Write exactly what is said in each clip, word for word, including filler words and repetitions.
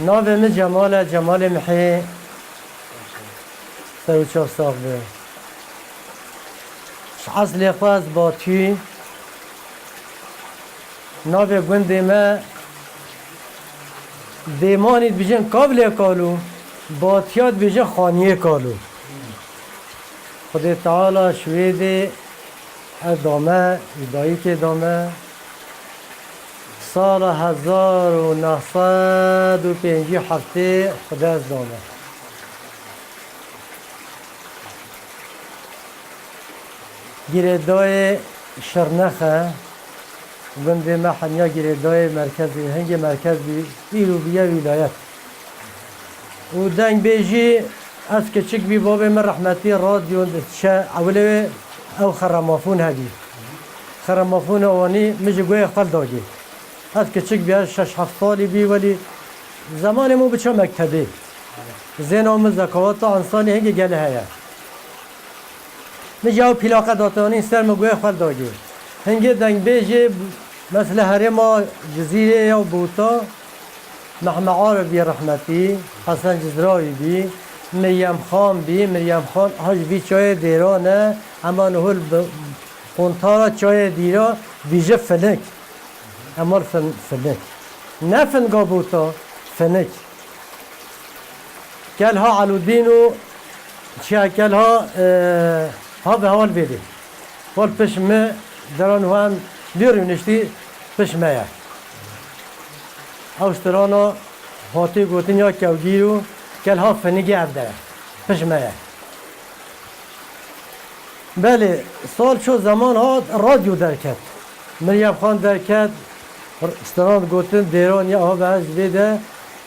Navê min Cemal e, Cemalê Mihê. Ser û çav sax be. Ji eslê xwe ez Batî. Navê gundê me Dêmanî dibêjin Kavlê Kalû, Batiya dibêjin Xaniyê Kalû. Xwedê Teala ji wê dê ev dame, ji dayikê dame, sala hezar û neh sed û pêncî heftê Xwedê ez dame. Girêdayê Şirnexe, gundê me hemiya girêdayê merkezê, hingê merkez bî, îro bûye wîlayet. Û dengbêjî, ez kiçik bî, babê min rehmetî radyo dişe ewilê wê ew xeremafûn hebî. Xeremafûna wanî min ji guhê xwe dagî. Ez kiçik bî, ez şeş heft salî bî, welî zemanê min biçe mektebê. Zêna min zekawata ensanî hingê gelê heye. Min ji ew pîlaqe datanî ser min guhê xwe dagî. Hingê dengbêjê, mesela herêma Cizîrê ya Bûta, Mehme Arif bî rehmetî, Hesen Cizrawî bî, Miryem Xan bî, Miryem Xan ha ji vî çayê dêran e, hema niho li bi-, quntara çayê dîra dîje finik. Hema li fin-, finik. Ne finga Bûta, finik. Kelha Elûdîn û çiya kelha, e, ha ve heval vêdê. Hol piş me deran wan lêr û niştî piş me ye. Ew strana hatî gotin ya kewgîr û kelha finigê ev de ye. Piş me ye. Belê, sal ço zeman hat, radyo derket. Miryem Xan derket, stran gotin, dêran ya ha be ez vê de,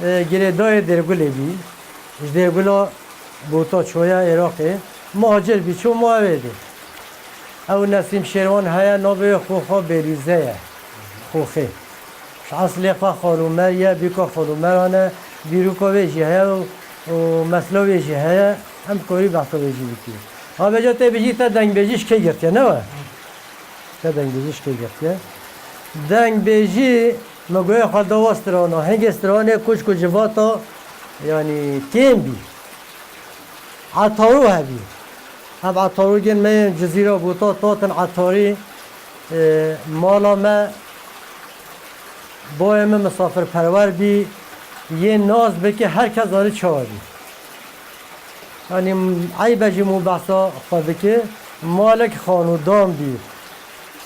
e, girêdayê Dêrgulê bî. Ji Dêrgula Bûta çoya Iraqê. Muhacir bî, ço ma wê de. Ew Nesîm Şêrwan heye, navê Xoxa Bêrîze ye. Xoxê. Ji eslê xwe Xalûmer ye, bîka Xalûmeran e, dîroka wê jî heye û, û mesela wê jî heye, em karî behsa wê jî bikî. Ha vêca tê bijî te dengbêjî ji kê girtiye, ne we? Te dengbêjî ji kê girtiye? Dengbêjî, me goya xwe da wa strana, hingê stranê kuçk û civata, yanî kêm bî. Etarû hebî. Ev etarûgên me yên Cizîra Bûta tatin etarî, e, mala me, boyê min misafirperwer bî, yê nas bike, her kes zanî çawa bî. Yanî eyb e jî min behsa xwe dike, malek xanûdan bî.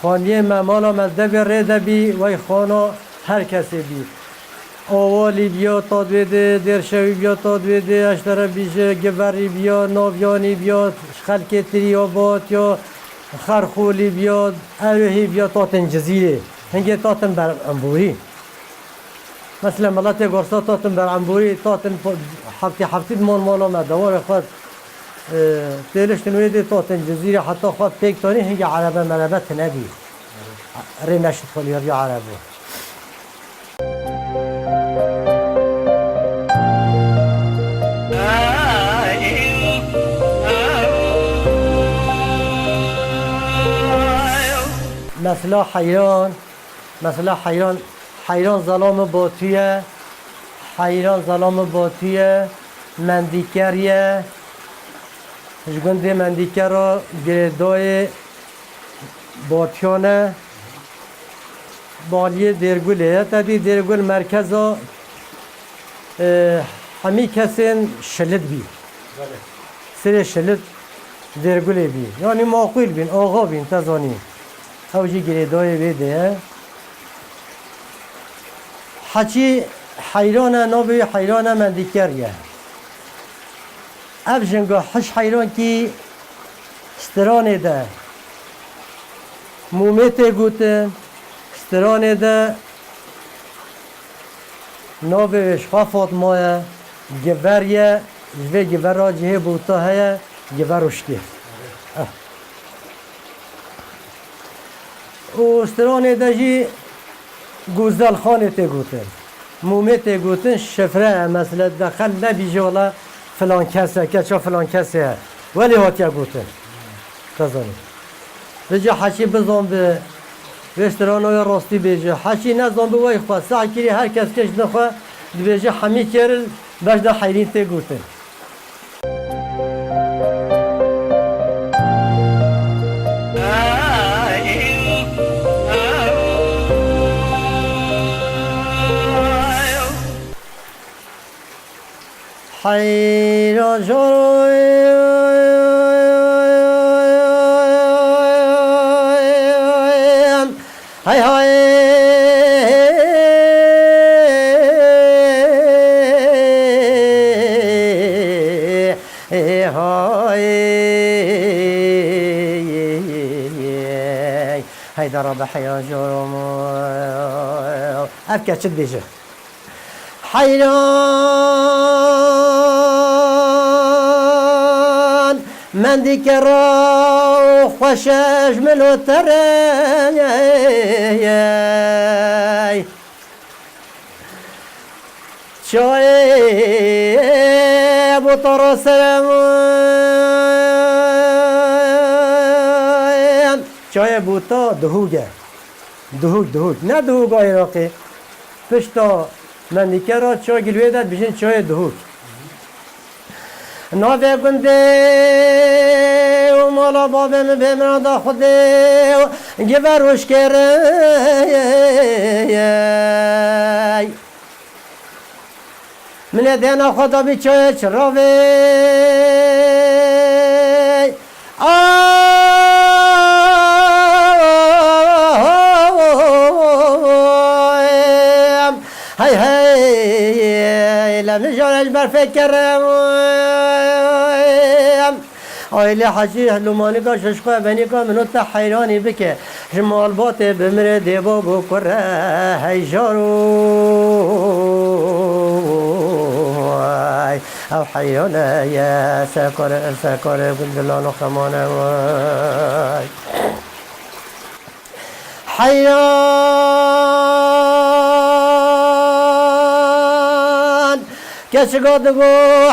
Xaniyê me, mala me devê rê de bî, wey xana her kesê bî. Awa Lîbya, tad wê de, Dêrşewî biya, tad wê de, eştere bîje, Giverî biya, Navyanî biya, xelkê tirî ya Bat ya, Xerxolî biya, Erihî biya, tatin Cizîrê. Hingê tatin ber emborî. Mesela miletê Gorsa tatin ber emborî, tatin po-, heftî heftî diman mala me, dewarê xwe, e, têliştin wê dê tatin Cizîrê heta xwe pêk tanî, hingê erebe merebe tine bî. Rê neşit xwe lêriya erebo. Mesela heyran, mesela heyran, heyran zelamê Batû ye, heyran zelamê Batû ye, mendîker ye, ji gundê mendîkera girêdayê Batûyan e. Baliyê Dêrgulê ye. Tedî Dêrgul merkeza, e, hemî kesên Şilit bî. Belê. Sirê Şilit Dêrgulê bî. Yanî maqûl bîn, axa bîn, te zanî. Ew jî girêdayê wê de ye. Heçî heyran e, navê wî heyran e, mendîker ye. Ev jinga hiş heyrankî stranê de Mûmê tê gotin, stranê de navê wê ji xwe Fatma ye, giver ye, ji vê givera cihê Bûta heye, giver û şikê. Eh. Û stranê de jî Gozelxanê tê gotin. Mûmê tê gotin, şifre ye, mesela dexel nebîje wela filan kes e, keça filan kesê ye. Welê hatiye gotin. Te zanî. Vêca heçî bizanbe, vê strana wê rastî bêje. Heçî nezanbe wey xwe. Sehkirî her kes kê ji din xwe Dibêje hemî keril beş de heyrîn tê gotin. Heyra jaro Hay hay. Hay. Hay dara be heya jorom. Ev keçik dibêje. Heyran mendî kera xweş e ji min û te re. Çayê bûta ra serem. Çayê bûta duhûk e. Duhûk, duhûk. Ne duhûka Iraqê. Pişta mendîke ra çay gilwê de dibêjin çayê duhûk. Navê gundê û mala babê min bê min da Xwedê û giver û şkêrê. Min ê dêna xwe da bî çayê çiravê. Hey hey, le min jare ji ber fêkere. Ailê Hecî Lûmanika şişko evenîka min û te heyranî bike. Ji malbatê bimire dê bab û kure hey jaro. Ew heyrane ye, sekore, sekore gundilan û xemane way. Heyran. Keçika digo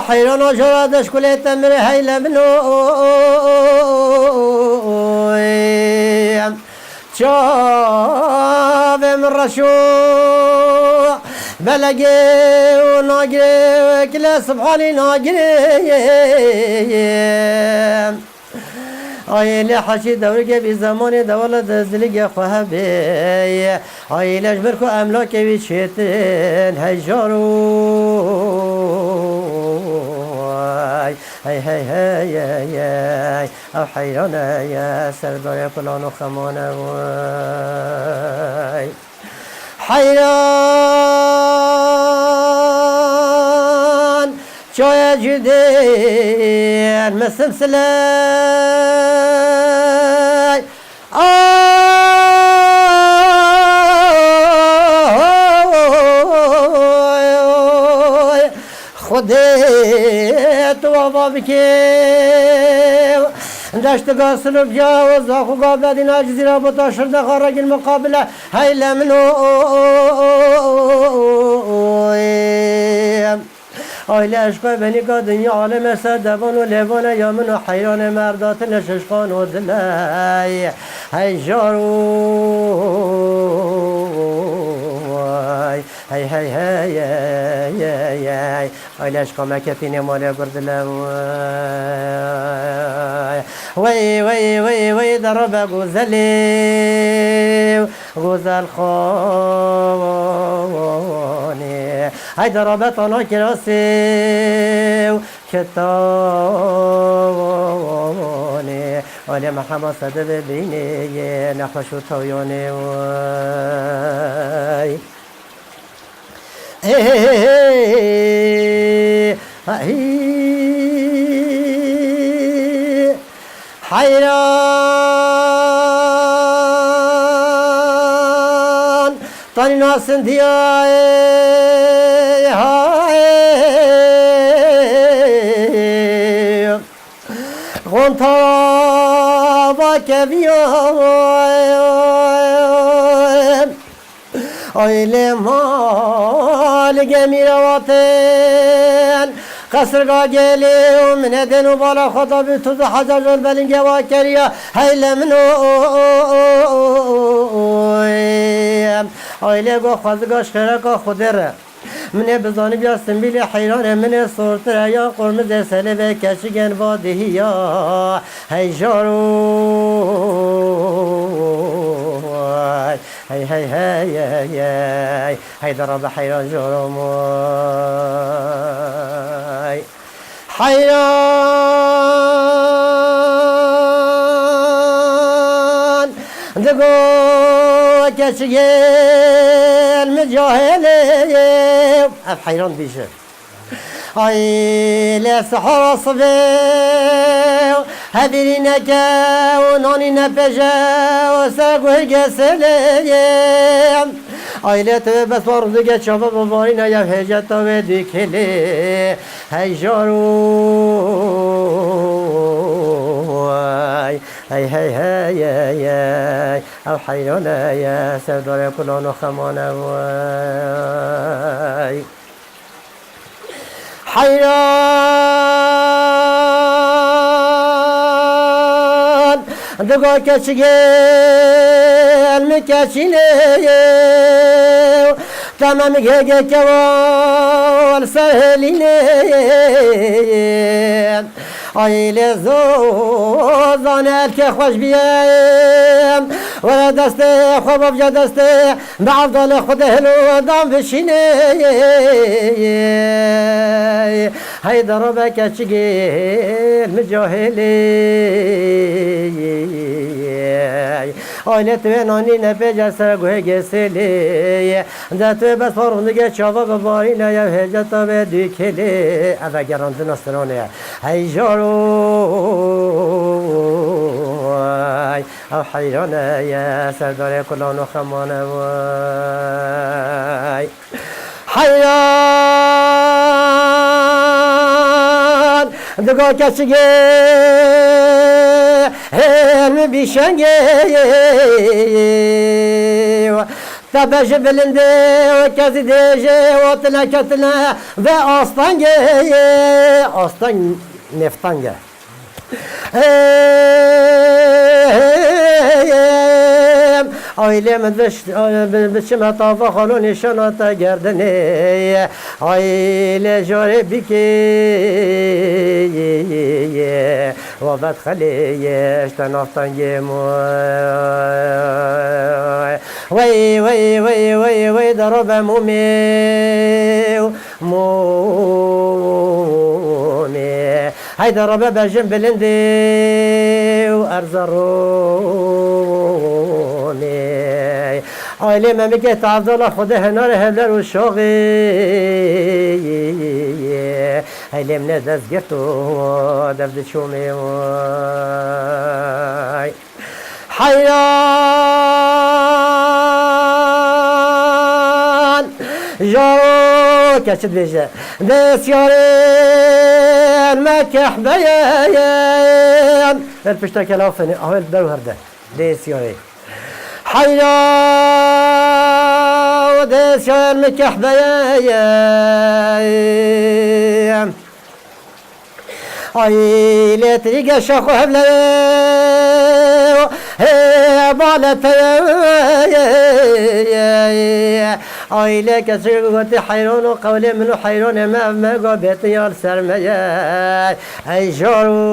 heyrana jara de ji kulê te mirê heyle min o. Çavê min reşo belegê û nagirê wekile sibhanî nagirê. Ay lê heşî dewrikê bî zemanê dewala de ziligê xwe hebê. Ay lê ji ber ku emlakê wî çêtin hey jaro. Ay hey hey hey hey. Ew heyran e ye serdarê kulan û xeman e way. Heyran çaye cudên misim siley. Ay, Xwedê tu ava bike. Deştiga Silûbca û Zaxûga Bedîna Cizîra Bota Şirdexa Regîn Muqabile. Heyle min o, o, o, o, o, o, ê. Aile eşqa benîka dinya aleme ser devan û lêvane ya min û heyranê merdatine şişqan û diley. Hey jaro. Hey, hey, hey, hey, hey, hey. Aile eşqa me ketîne malê gurdile. Wey, wey, wey, wey, derabe gozelê, gozel xanê. Hey derabe tana kirasê, ketanê. Alê Mehema sede ve bînê, nexweş û tayanê wey. Hey, hey, hey, hey. Ay. Heyran. Tanî nasin diya. Hay. Gonta va keviya. Ay lê mal gemî re vatin, qesirga gelê û min ê dên û bala xwe da bi tuz û heca jor belingê wa keriya, hey lê min o, o, o, o, o, o, oy. Ay lê go xweziga ji xêreka Xwedê re. Min ê bizanîbûya simbîlê heyranê min ê sortir e ya qormizê selê ve keçigên vadihiya. Hey jaro. Hey, hey, hey, hey, hey. Hey de rabe heyran jaro moy. Heyran digo keçigên mi cahilê. Ev heyran dibêje. Ay lê sihara sibê hevîrî neke û nanî nepêje û ser guhê geselê. Ay lê tu bes war dige çava bivarîne ya hêceta wê dikilê. Hey jaro. Ay, hey, hey, hey, hey, hey. Ew heyran e ye, serdarê kulan û xeman e vay. Heyran digo keçigên mi keçînê. Temem gege kewa li ser hêlînê. Ay lê zozane erkê xweş bîye. Were destê xwe bavce destê. Bi evdalê xwe de hilo dan bişînê. Hey de rabe keçigên mi cahilê. Aile tu wê nanî nepêce ser guhê geselê. De tu bes parxundige çava bibarîne ya hêceta ve dikilê. Eve gerandina stranê ye. Hey jaro. Ew heyran e ye, serdarê kulan û xeman e vay. Heyran digo keçigê hêr mi bîşengê. Te be ji bilindê û kezî dêjê û tine ketine ve astengê. Asteng nêfteng e. Ailê min biş-, bi-, biçime tava xalo nîşana te gerdinê. Ailê jorê bikê. Wa vet xelê ye, işte naftangê mo. Wey, wey, wey, wey, wey, daro be mumê. Mumê. Heyde rabe bejin bilindê û erza ronê. Ailê me bike tavdala Xwedê henarê hevler û şoxê. Ailê min ê dest girt û dev diçûmê. Heyran jaro keçi dibêje. Dêsyarên me kehbeyên. Her pişta kelafenê, ahel dew herde. Dêsyarê. Heyran dêsyarên me kehbeyên. Ay lê tirî geşa xwe hevle hê balete. Ay lê kesik gotî heyran û qewlê min û heyranê me ev me go bêtiya li ser me ye. Ey jaro.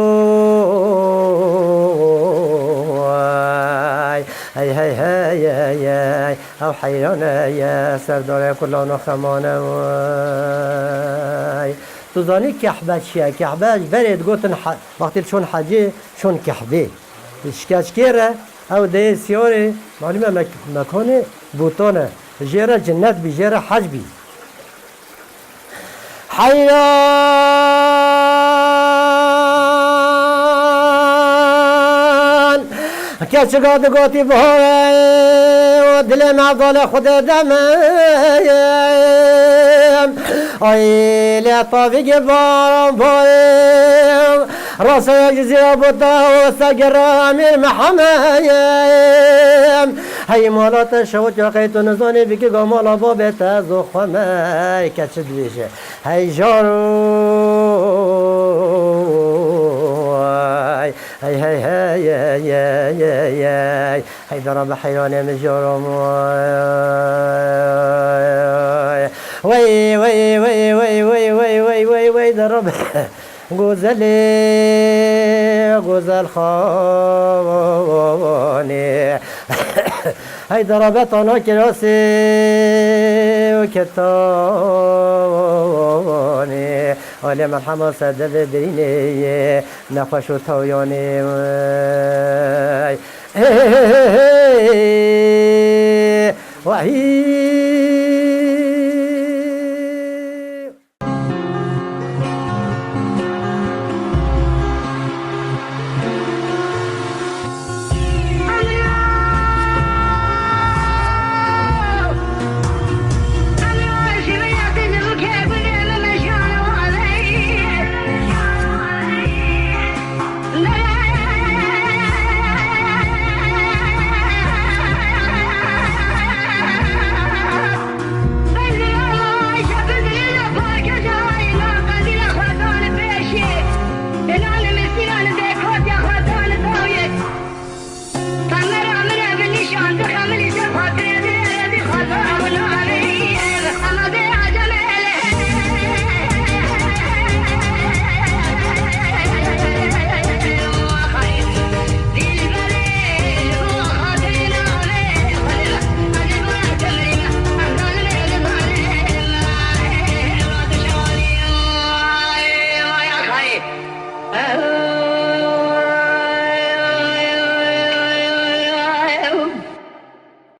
Ey hey hey ey ey. Ew heyran e ye serdarê kulan û xeman e wey. Tu zanî kehbe çi ye? Kehbe ji berê digotin he-, wextê çûn hecê, çûn kehbê. Şikeçkê re ew dê siyarê, malûm e mek-, mekanê bûtan e. Jê re cinnet bî, jê re hec bî. Heyran. Keçika digotî bihare û dilê me dalê Xwedê deme. Ay lê tavîgê baran bayê. Rasaya Cizîra Buta û Segera Emîr Mihemed. Hey mala te şewit ya qey tu nizanî bikî ga mala babê te ez û xwe me. Keçi dibêje. Hey jaro. Hey, hey, hey, hey, hey, hey, hey. Hey dara bi heyranê min jaro moy. Wey, wey, wey, wey, wey, wey, wey, wey, wey, derebe. Gozelê, gozel xanê. Hey derebe tana kirasê û ketanê. Alê merhema ser devê birînê. Nexweş û tawyanê. Wey. Hey, hey, hey, hey, hey. Wahî.